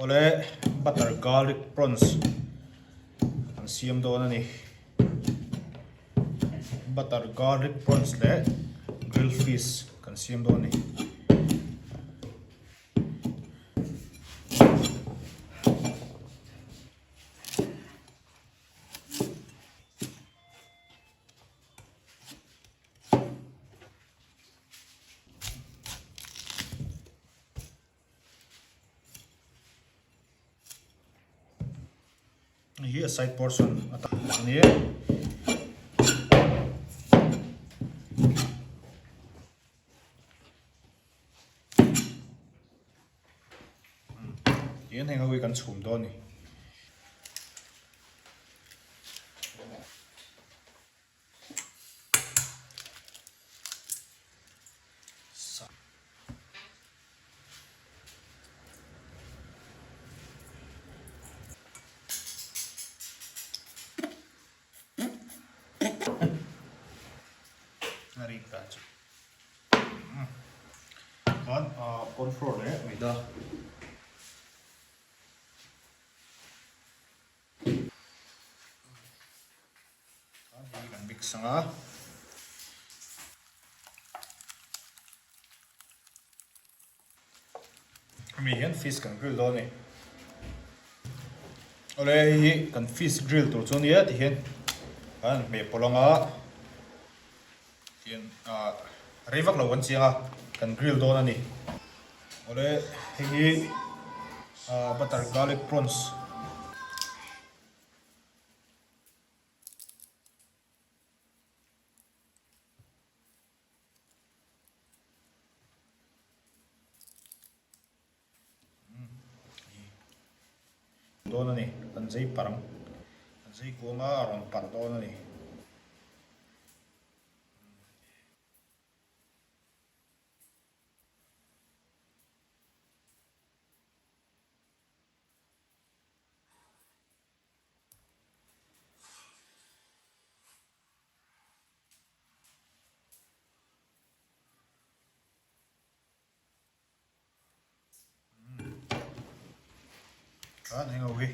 Awle butter garlic prawns an siam dawn a ni. Butter garlic prawns leh grilled fish kan siam dawn a ni. Hei hi a side portion atan a ni a. Tihian heng ho hi kan chhum dawn a ni. Khan corn flour leh maida. Hei kan mix ang a. Hemi hian fish kan grill dawn a ni. Awle hei hi kan fish grill tur chu a nia tihian kan hmeh pawlh ang a tihian ah rei vak lo kan chiang a kan grill dawn a ni. Awle hei hi ah butter garlic prawns. Dawn a ni kan zei parh ang kan zei kuang a a rawn parh dawn a ni. Khan heng ho hi.